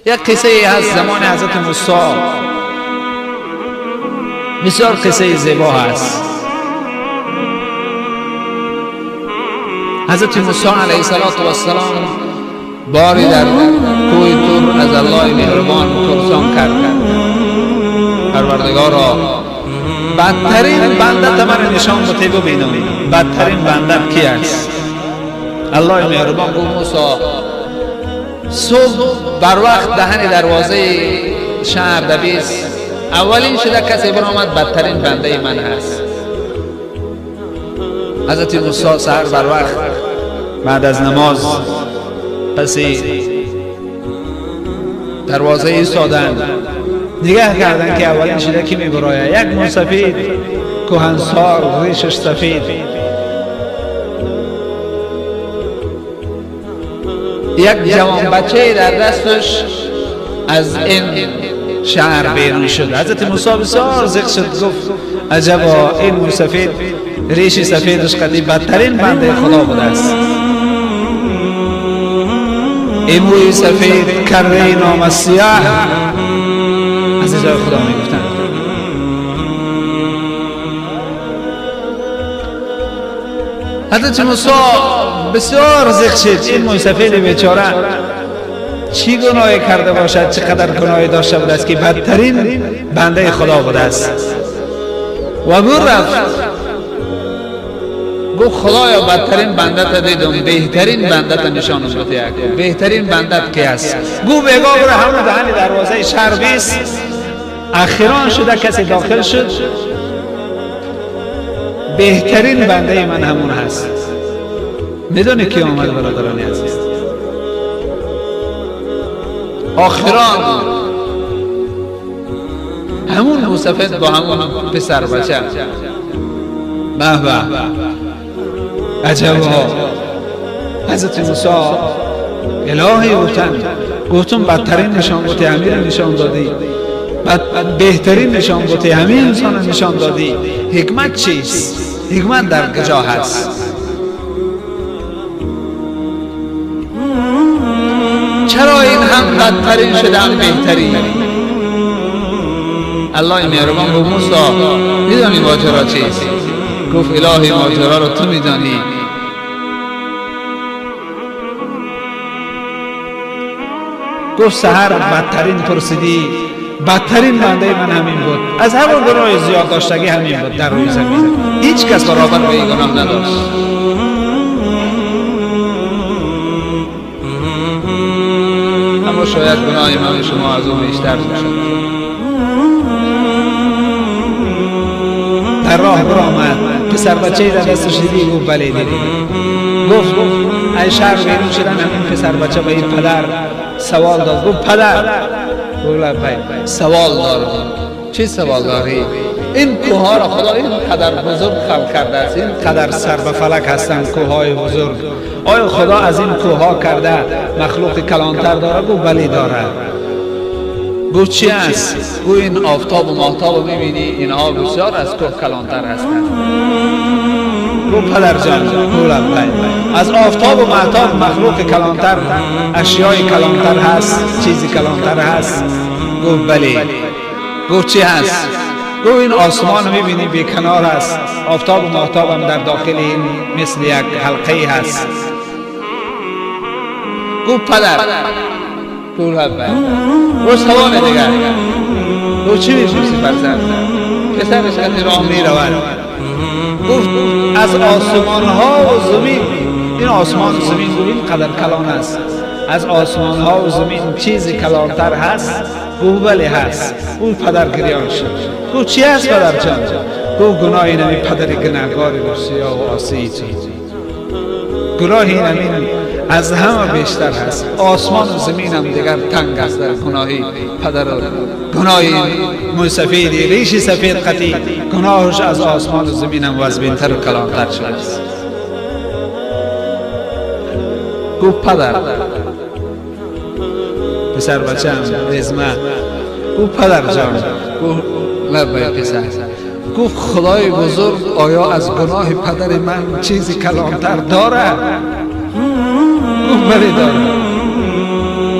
یک قصه از زمان حضرت موسی، بسیار قصه زیبا هست. حضرت موسی علیه السلام باری در کوه تور از الله مهربان پرسان کرد، پروردگارا بدترین بنده من نشان بده ببینم، بدترین بنده کی است؟ الله مهربان گفت موسی صبح بر وقت دهن دروازه شهر دبیس اولین شده کسی برآمد، بدترین بنده من هست. حضرت موسی سحر بر وقت بعد از نماز پسی دروازه ایستادند، نگاه کردن که اولین شده کی میبراید. یک موسفید کهنسال، ریشش سفید، یک جوان بچه در دستش از این شهر بیرون شد. حضرت موسی بسیار زیق شد، گفت عجبا این موسفید ریش سفیدش قدی بدترین بنده خدا بوده است. این موی سفید کره نام سیاه از جای خدا می گفتند. حضرت موسی بسیار زیق شد، این موی سفید بیچاره چی گناهی کرده باشد، چقدر گناهی داشته بوده است که بدترین بنده خدا بوده است. و بر رفت گفت خدایا بدترین بنده تا دیدم، بهترین بنده تا نشانم بده، بهترین بنده کی است؟ گفت بگاه برو همون دهن دروازه شهر بیست، اخیران شده کسی داخل شد، بهترین بنده من همون هست. میدونی کی آمد برادران عزیز؟ آخران همون موسفید با همون پسر بچه. به به عجبا. حضرت موسی الهی گفتن، گفتم بدترین نشان بوده امیر نشان دادی، بهترین نشان بوده همین انسان نشان دادی. حکمت چیست؟ حکمت در کجا هست؟ چرا این هم بدترین شده هم بهترین؟ الله مهربان گفت موسی میدانی ماجرا چیست؟ گفت الهی ماجرا رو تو میدانی. گفت سحر بدترین پرسیدی، بدترین بنده من همین بود، از همون گناه زیاد داشتگی همین بود در روی زمین، هیچ کس برابر به این گناه نداشت. اما شاید گناه من شما از اون بیشتر باشد. در راه برآمد، پسر بچه در دستش دیدی؟ گفت بله دیدی. گفت ای شهر بیرون شدن همین پسر بچه به این پدر سوال داد. گفت پدر، گفت سوال دارم. چی سوال داری؟ این کوه را خدا این قدر بزرگ خلق کرده است، این قدر سر به فلک هستند کوههای بزرگ، آیا خدا از این کوه کرده مخلوق کلانتر داره؟ گفت بله داره. گفت چی است؟ گفت این آفتاب و ماهتاب میبینی، اینها بسیار از کوه کلانتر هستند. گفت پدر جان، از آفتاب و ماهتاب مخلوق کلانتر، اشیای کلانتر هست، چیزی کلانتر هست؟ گفت بله. گفت چی هست؟ گفت این آسمان میبینی بی کنار است، آفتاب و ماهتاب هم در داخل این مثل یک حلقه هست. گفت پدر، گفت سوال دیگر. گفت چی میپرسی فرزند؟ پسرش از راه میرود. گفت از آسمان ها و زمین، این آسمان و زمین این قدر کلان است، از آسمان ها و زمین چیزی کلانتر هست؟ گفت بله هست. اون پدر گریان شد. گفت چی هست پدر جان؟ گفت گناه این همین پدر گناهکار سیاه و عاصی تو، گناه این همین از همه بیشتر هست، آسمان و زمین هم دیگر تنگ است در گناهی پدر، گناه موسفیدی ریش سفید قطی، گناهش از آسمان و زمین هم وزبینتر و کلانتر شده است. گفت پدر، پسر بچه هم رزمه. گفت پدر جان، گفت لبای پسر. گفت خدای بزرگ آیا از گناه پدر من چیزی کلانتر داره؟ گفت بله داره.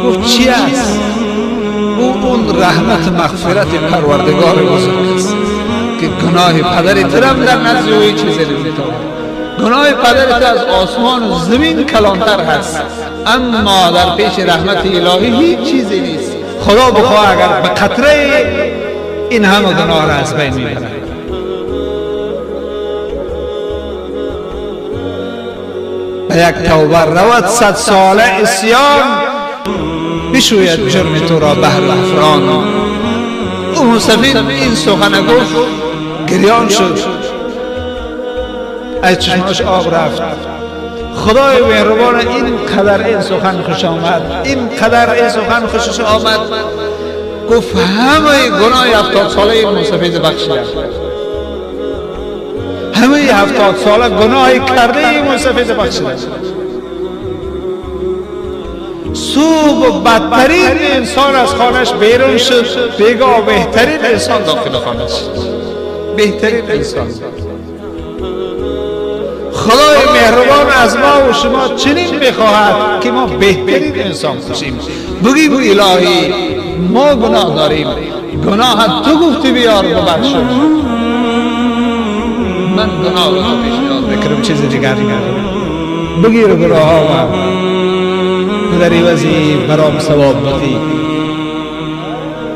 گفت چی است؟ اون رحمت مغفرت پروردگار بزرگ است که گناه پدر ترم در نزد او هیچ چیزی نمیتواند. گناه پدر تو از آسمان و زمین کلانتر هست، اما در پیش رحمت الهی هیچ چیزی نیست. خدا بخواه اگر به قطره این همه گناه را از بین میبرد. به یک توبه رود 100 ساله عصیان، بشوید جرم تو را بحر غفران. او مسفید این سخن گفت، گریان شد، از چشماش آب رفت. خدای مهربان این قدر این سخن خوش آمد، این قدر این سخن خوشش آمد، گفت همه گناه 70 ساله مسفید بخشیدم، همه 70 ساله گناه کرده مسفید بخشیدم. صبح بدترین انسان از خانهش بیرون شد، بیگاه بهترین انسان داخل خانه شد، بهترین انسان. خدای مهربان از ما و شما چنین میخواهد که ما بهترین انسان باشیم. بگیم الهی ما گناه داریم، گناه تو گفتی بیار ببخش، من گناه رو پیشنهاد میکنم، چیز دیگر ندارم. بگیر گناه ها در عوضی برام ثواب بدی.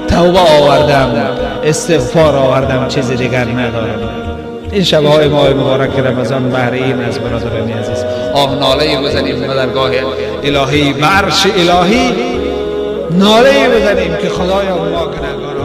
توبه آوردم، استغفار آوردم، چیز دیگر ندارم. این شبهای ماه مبارک رمضان بهر این از برادران عزیز آه ناله بزنیم به درگاه الهی، به عرش الهی ناله بزنیم که خدایا ما گناهگار